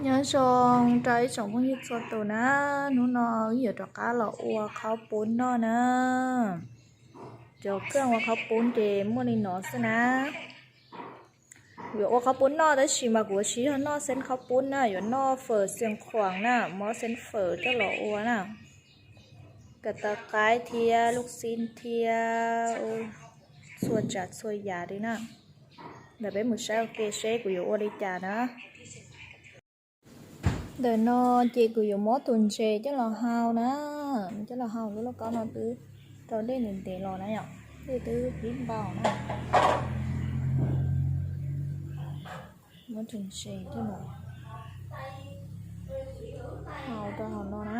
Nyob zoo rau ib tsoom phooj ywg txhua tus na, hnub no wb yuav rov qab los ua khaub poob noj na. Cov kheej ua khaub poob ces muaj li no xwb na. Yuav ua khaub poob noj tab sis mas kuv ua tsis yog noj xeeb khaub poob na, yuav noj fawm xias khuam na, muab xeeb fawm coj los ua na. Kas taw qaib thiab lub xib thiab txhua tsav txhua yam li na. Ntawm peb mus saib ua ke seb kuv yuav ua li cas na. Ntawm no ces kuv yuav muab tus ntses coj los hau na, coj los hau lub lauj kaub no twb rau dej ntev ntev los na yom, dej twb pib npau na. Muab tus ntses coj los hau rau hauv no na.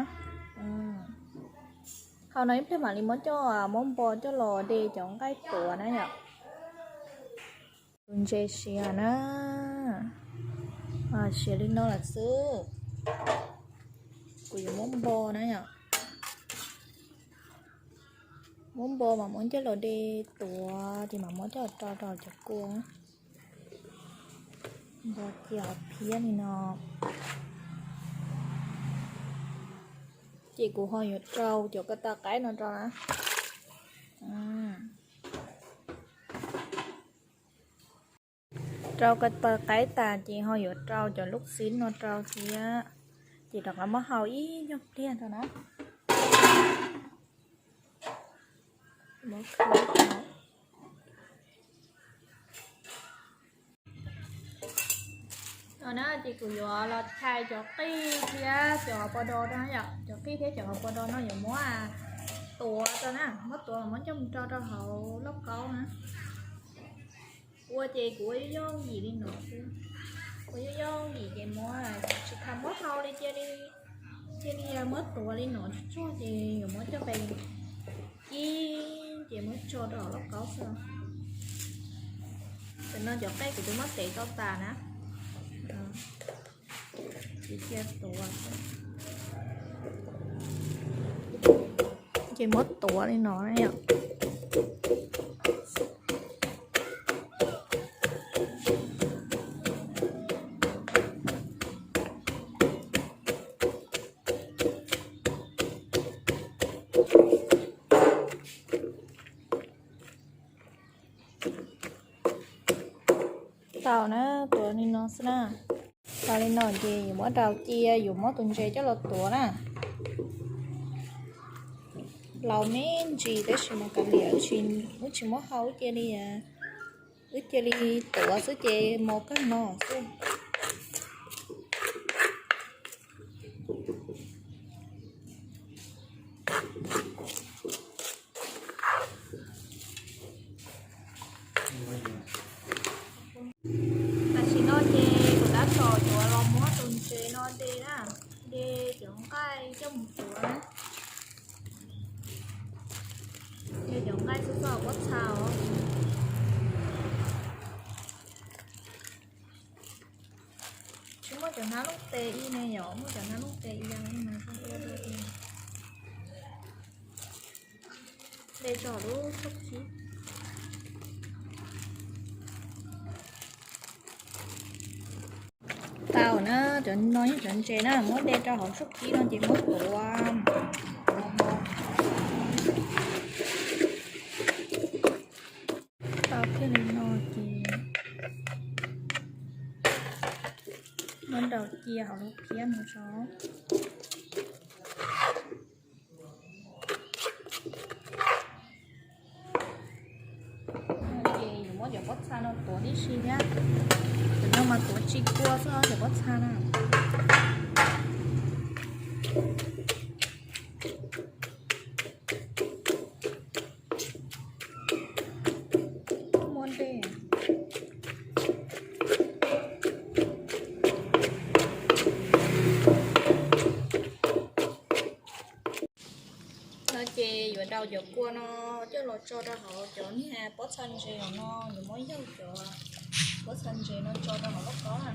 Hau no ib pliag mam li muab coj, muab npo coj los de cov nqaij tuav na yom. Tus ntses siav na, siav li no lawm xwb. Kuv yuav muab npo na yom. Muab npo mas muab coj los de tuav ces mam muab coj los rau rau cov kua. Npo cia hauv phiab li no. Ces kuv ho yuav rau cov kas taw qaib no rau na. Rau kas taw qaib tas ces ho yuav rau cov lub xib no rau thiab. Ces rov qab muab hau ib nyuag pliag rau na. No na ces kuv yuav los chais cov qij thiab cov hauv pas dos no yom. Cov qij thiab cov hauv pas dos no yuav muab tuav rau na, muab tuav muab coj mus rau rau hauv lauj kaub na. Ua ces kuv ua yooj yooj yim li no xwb. Ua yooj yooj yim ces muab, tsis tas muab hau li cia li, cia li muab tuav li no tsuag tsuag ces yuav muab coj pes cib ces muab tso rau hauv lauj kaub xwb. Tam no cov qij kuv twb muab tev tau tas na. Cia tuav xwb. Ces muab tuav li no na yom. Tau na, tuav li no xwb na. Tau li no ces yuav muab rau cia, yuav muab tus ntses coj los tuav na. Laus me ntsis tab sis mas kav liam, wb tsis muab hau, wb cia li, wb cia li tuav xwb ces mos kawg no xwb. Tam sim no ces kuv tab tom yuav los muab tus ntses no de na, de cov nqaij coj mus tuav na. De cov nqaij xwb txhob pob txha os. Tsis muaj cov hnab looj tes ib ne yom, muaj cov hnab looj tes ib yam li no. De tso lub tshoob kib. Tau na, cov no yog cov ntses na, muab de rau hauv tshoob kib no ces muab tuav. Tau kiag li no ces muab ntaus cia hauv lub phiab no tso. Ces yuav muab cov pob txha no tuav tib si thiab. Cov no mas tuav tsis kua xwb os cov pob txha na. Muab dej. No ces yuav daus cov kua no coj los tso rau hauv cov niag pob txha ntses no, yuav muab yaug cov pob txha ntses no tso rau hauv lauj kaub na.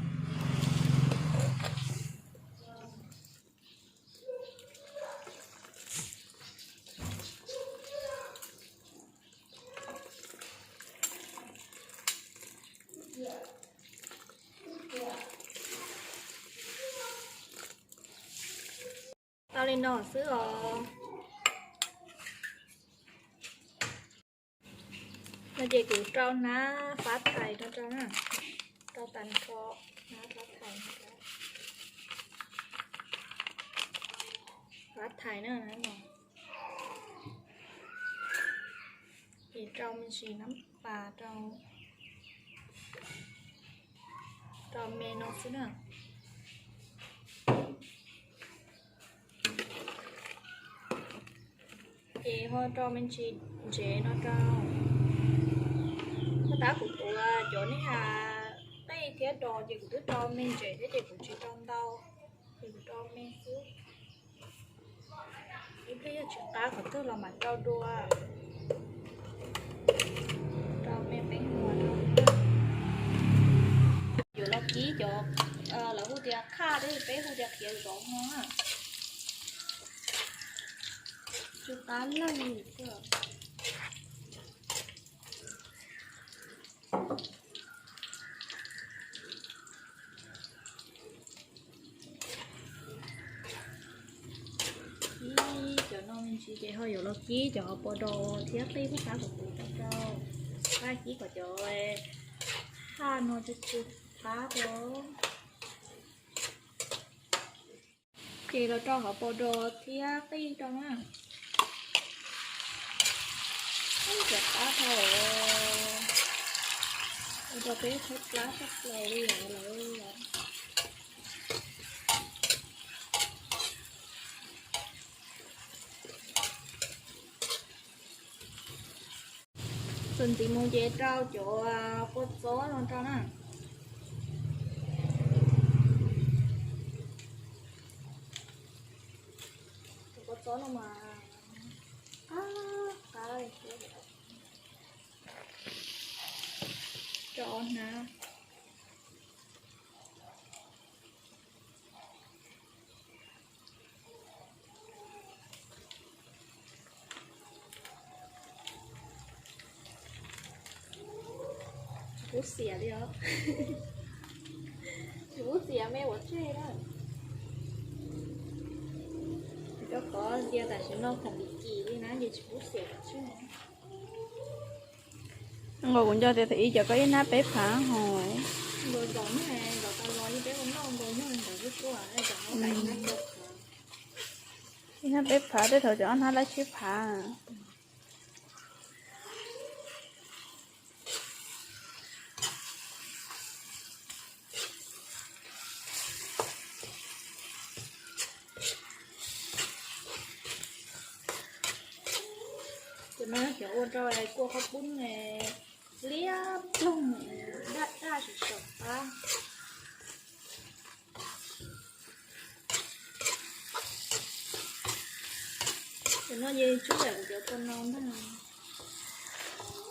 Li no xwb os. No ces kuv rau hnab fab thais rau rau na, rau tag nrho, hnab fab thais, fab thais na no. Ces rau me ntsis nab pas rau, rau me no xwb na. Ces ho rau me ntsis ntsev no rau. Puag ta kuv tuav cov nej has qej thiab dos ces kuv twb rau me ntsev thiab ces kuv tsis rau ntau, ces kuv rau me xwb. Ib pliag yog tsis qab qhov twg los mam rau dua. Rau me peeb muas rau. Yuav los kib cov, lawv hu tias khaj thiab peb hu tias khiav zov no na. Tsw qab lawg li thiab. Kib cov no me ntsis ces ho yuav los kib cov hauv paus dos thiab qij puag ta kuv kuv rau rau. Pab kib kom cov khaj no tsw tsw qab rau. Ces los rau hauv paus dos thiab qij rau na. Ib cov qab dhau, ua rau peb tshaib plab tshaj plaws li lawm. Txuas ntxiv mus ces rau cov kua txob no rau na. Cov kua txob no mas qab qab li thiab. Rau ob hnab. Tsis pub xiam li os. Tsis pub xiam me ua tseg na. Rau qhov tias tam sim no khoom kim kim li na ces tsis pub xiam ua tseg. Nqos kuv nco tias thaum ub cov koj ib hnab peb phav ho. Ib hnab peb phav, tej thaum cov ob hnab laib tsib phav. Cov no cov ua rau kua qhaub poob liab ploog, daj daj saum saum qab. Cov no ces tsub yam kuv cov phua nau ntag.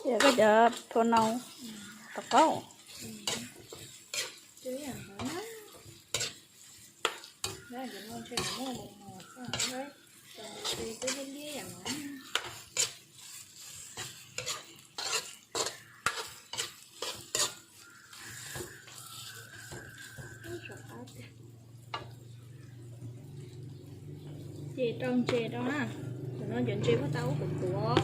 Yam koj cov phua nau tau qaub. Cov no ntshe muaj mos mos, cov twb liab liab yam no. Ces rau ntses rau na. Cov no cov ntses puag ta ub kuv tuav.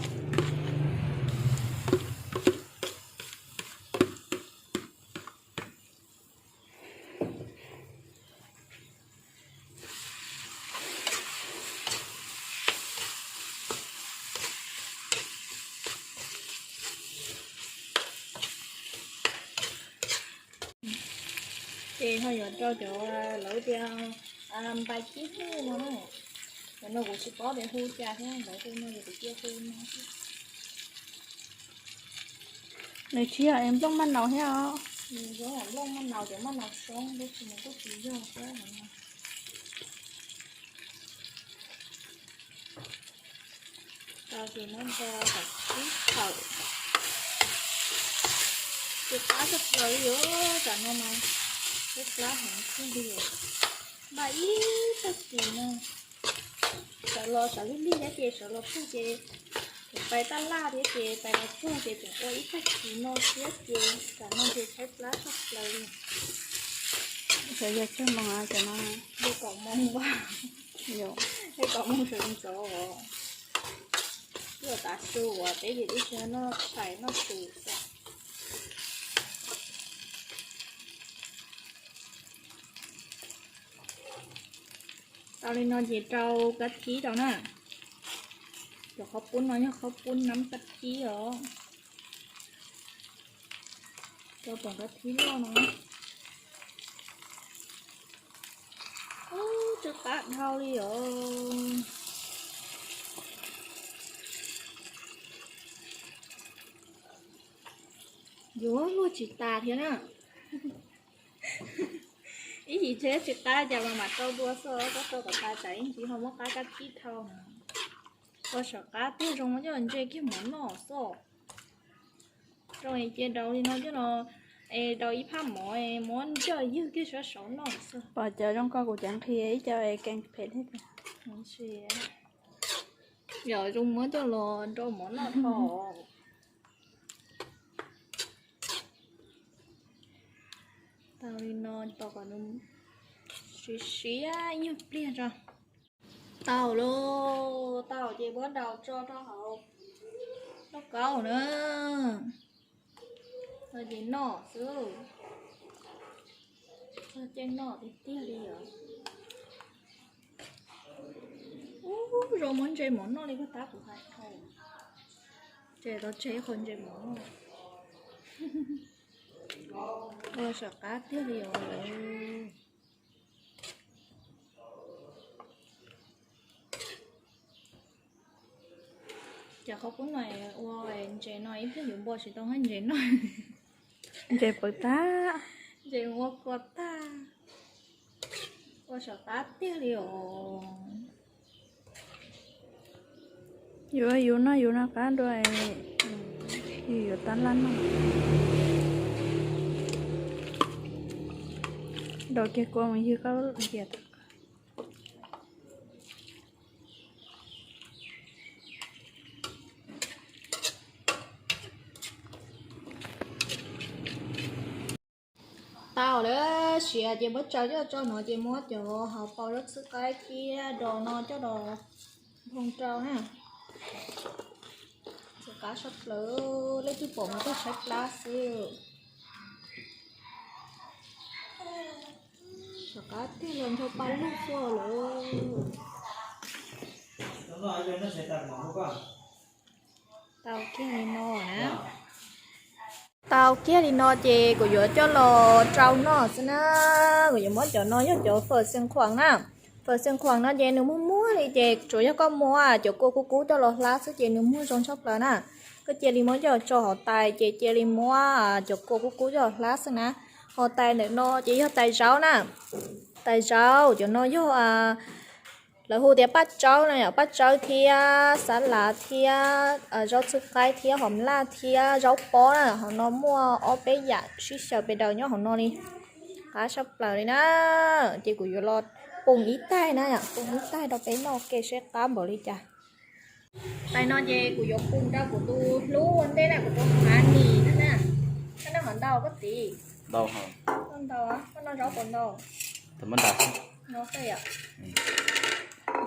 Ces ho yuav rau cov lawv tias npais kib hu no na. Cov no kuv tsis paub tias hu cas thiab, lawv hu no ces kuv cia hu no. Nws tsis yog es nplooj maj naus thiab os. Nws zoo nplooj maj naus, cov maj naus soob, tab sis nws kuj tsis yog thiab. Tau ces muab nto kom sib tawm. Ces qab tshaj plaws li os, tsam no mas peb plab heev xwb li. Npaj ib tag kis no, sawv los sawv lig lig thiab ces sawv los txog ces pais taj laj thiab ces pais los txog ces tseem ua ib tag kis no thiab ces tsam no ces tshaib plab tshaj plaws li. Xyov yog tsawg moos cov no. Yog kaum moos as. Yog. Peb kom mus sawv ntxov os. Twb tav su uas peb ces twb tsis noj tshais noj su xwb. Tau li no ces rau kab thib rau na. Cov qhaub poob no yog qhaub poob nab kab thib os. Rau poom kab thib loj no. Ub, tsw qab dhau li os. Yuav luaj tsis tas thiab na. Ib yim tseg tsis qab cas mas mam rau dua xwb, koj rau kom tas tsam ib ntsis ho muab qab kab thib dhau. Ua saum qab tiag zoo mas coj los ntse kiag mov noj xwb. Rau cia daus li no coj los, es daus ib phab mov es muab ncaj ywg kiag saum saum noj xwb. Pom cov zoo koj kuv cov nqhis ib co es kees phem thiab. Yog zoo muab coj los rau mov noj tho. Tau li no tos kom nws siav siav nyuag pliag tso. Tau lauj, tau ces muab daus tso rau hauv lauj kaub na. Tau ces noj xwb. Tau ces noj tiag tiag li os. Ub, zoo muab ntse mov noj li puag ta kuv hais. Ces tau tseg ib qho ntse mov noj. Ua saum qab tiag li os. Cov qhaub poob no ua ntses no ib pliag yuav npo tsis tau hab ntses no. Ntses pawv tag. Ntses ua kua tag. Ua saum qab tiag li os. Yuav yus noj yus noj qab dua, yus yuav tab laj noj. Daus kiag kua mus ywg koj cia. Tau lawm, siav ces muab tsaws coj tso no ces muab cov hauv paus zaub txhwb qaib thiab dos no coj los nphoo rau na. Txhwb qab sab plaws, leej twg pom mas tuaj saib plab xwb. Saum qab tiag los nrog paj lug xwb lawm. Tau kiag li no na. Tau kiag li no ces kuv yuav coj los rau noj xwb na. Kuv yuav muab cov no yog cov fawm xees khuam na. Fawm xees khuam no ces nws muag muag li ces tsuas yog koj muab cov kua kub kub coj los hlab xwb ces nws muag zoo tshaj plaws na. Koj cia li muab coj tso hauv tais ces cia li muab cov kua kub kub coj los hlab xwb na. Hauv tais ntawm no ces yog tais zaub na. Tais zaub cov no yog lawv hu tias paj tsawb na yom, paj tsawb thiab xab lav thiab zaub txhwb qaib thiab hom laj thiab zaub pob na. Hauv no muaj ob peb yam sib xyaw pes daws nyob hauv no li. Qab tshaj plaws li na. Ces kuv yuav los poo ib taig na yom, poo ib taig rau peb noj ke seb qab npaum li cas. Tais no ces kuv yuav poo rau kuv tus hlub ua ntej na, kuv tus honey na. Koj noj hov ntau koj txiv? Ntau, ntau, koj noj zaub puas ntau? No xwb yom.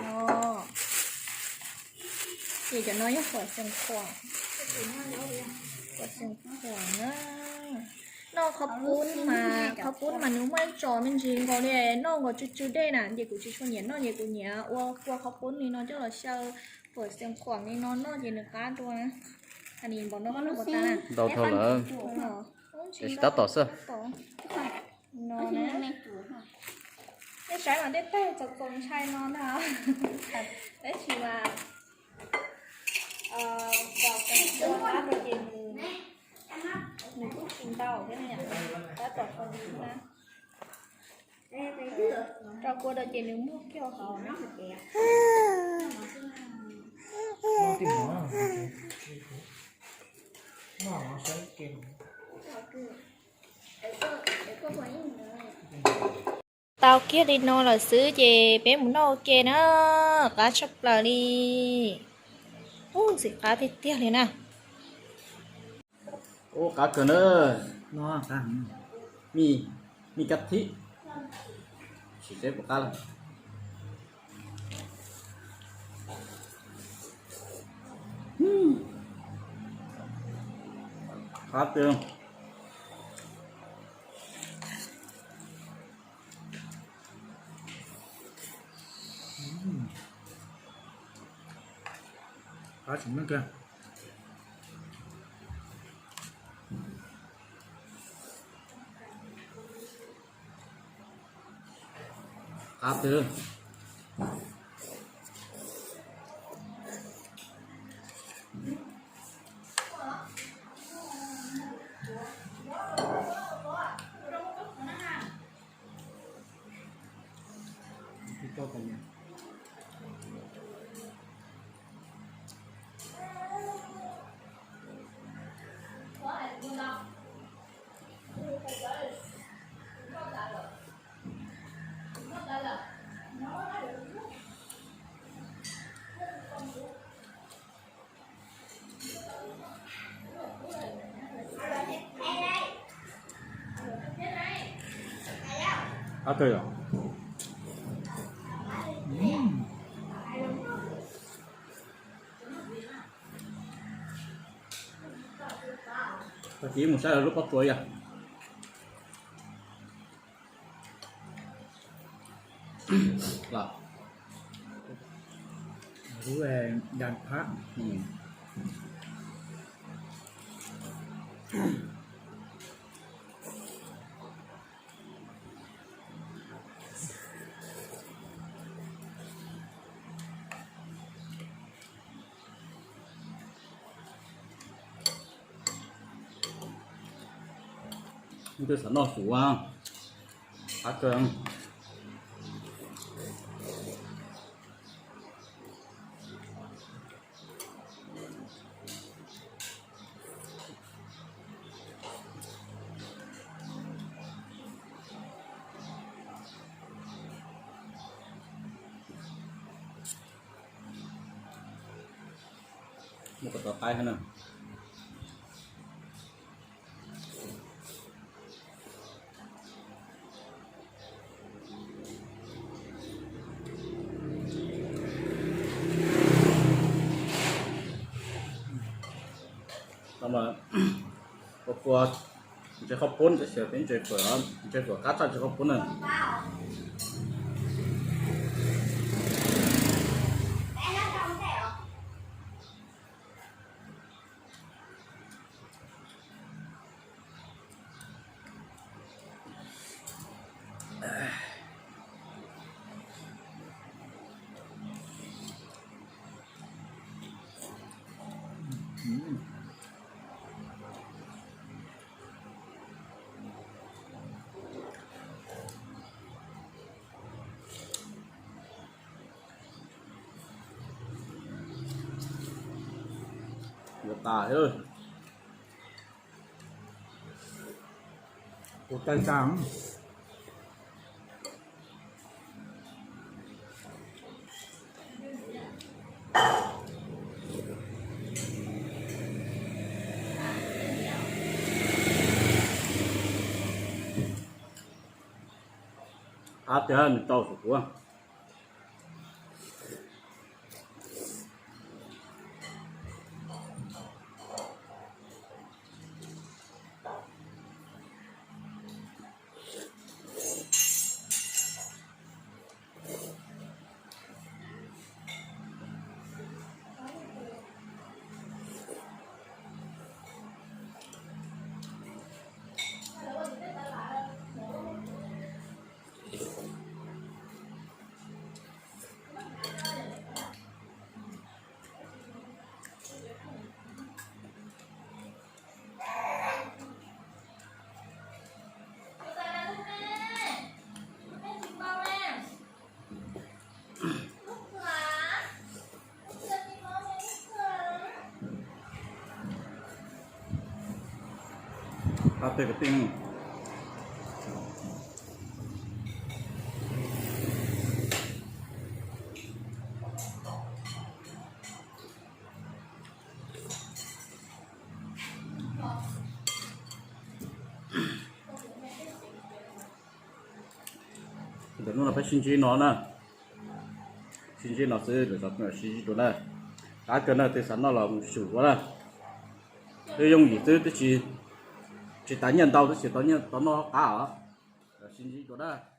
No. Ces cov no yog fawm xees khuam. Fawm xees khuam na. Noj qhov pub mas, qhov pub mas nws muaj ib tsos me ntsis nkaus li, noj nkaus tsw tsw dej na, ces kuv tsis tshua nyiam noj, ces kuv nyiam ua kua qhov pub li no coj los xyaw fawm xees khuam li no noj ces nws qab dua na. Honey npaum no koj noj puas tas na? Ntau dhau lawm. Tab tom xwb. No na. Nej saib mas tej tag txaus txaus ntshai no ntag. Tab sis mas daus qab rau ces nws, nws kuj tsis ntau thiab na, tab tom qhov ntawd na. Rau kua rau ces nws muag kiag hauv na. Tau kiag li no lawm xwb ces peb mus noj ua ke na. Qab tshaj plaws li. Ub, ntxim qab tiag tiag li na. Ub, qab kawg na. Me, me kab thib. Sim seb puas qab lawm. Qab tiag. Qab tseem meej kiag. Qab tiag. Qab kawg yom. Tag kis mus saib lub pob tsuas yom. Lub, eh, dam phab. Tus xav noj su a, qab kawg. Muab kom tau qaib thiab na. Tau mas, ua kua ntses qhaub poob tab sis peb ntses fawm, ntses fawm qab tshaj ntses qhaub poob na. Yuav tas thiab. Ua tais tas. Qab tiag nws tau saum kuv. Qab tiag kwv tij. Ntawm no peb sib ntsib no na, sib ntsib no xwb, lwm zaus peb mam sib ntsib dua na. Qab kawg na, tus xav noj los mus xyum ua na. Twb yooj yim xwb, twb tsis, tsis tas nyiaj ntau, twb tsis tau noj qab os. Sib ntsib dua na.